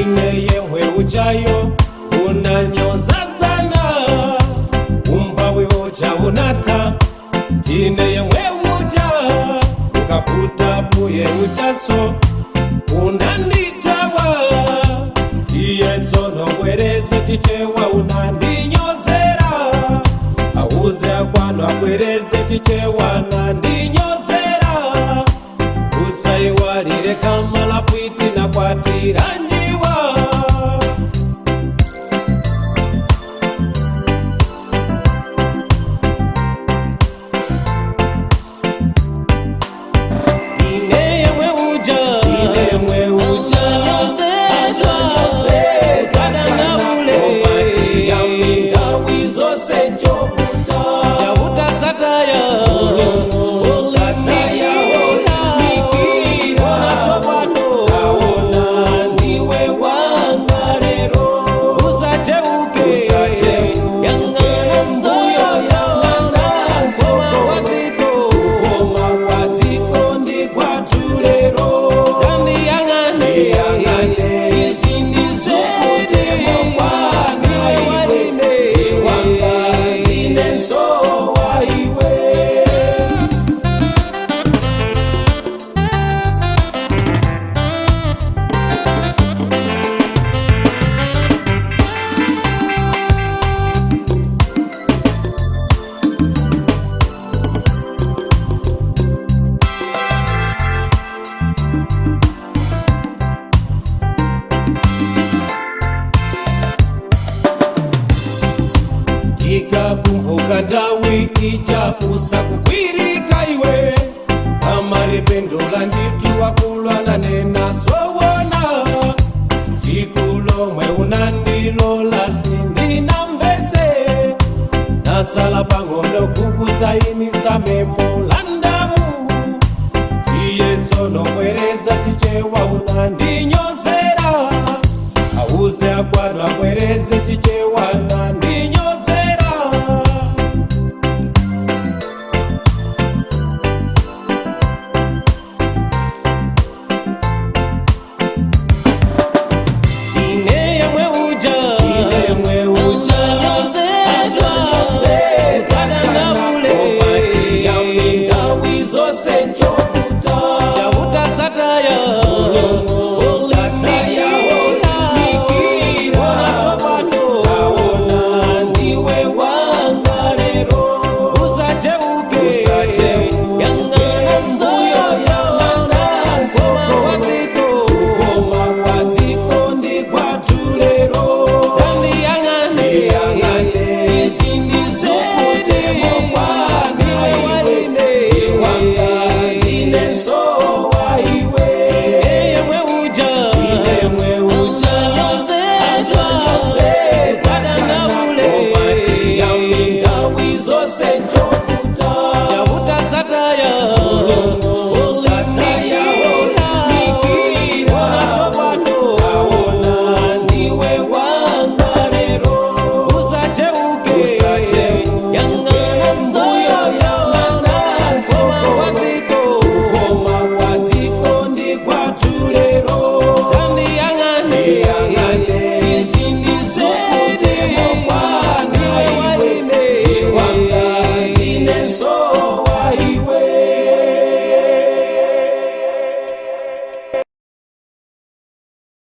Ndine yemwe ujayo unanyozazana, umphawi uja unatha. Ndine yemwe uja ukaputa puye ujaso unanditawa. Tiye tsono bwereze Chichewa unandinyozera, auze akwanu abwereze Chichewa nandinyozera. Usaiwalire kamala pwiti na kwatiranjiwa. Ndine yemwe uja, ndine yemwe uja, ananyozedwa omachiyami nthawi zonse njovuta chauta sataya Mulungu sataya mikira tsopano taona ndiwe wanga lero usacheuke usacheuke yang'ana mbuyo yang'ana koma kwadziko koma kwadziko ndi kwathu lero tandiyang'ane yang'ane izi ndizokutemo kwanga iwe ndiwanga ndinenso wa iwe. Ndikakumbuka nthawi ija usakukwirika iwe kamalipendula nditu wakulwana nena zowona tsiku lomwe unandilola sindinamvese nasala pang'ono kukusayinisa memolandamu. Tiye tsono bwereza Chichewa unandinyozera, auze akwanu abwereze Chichewa.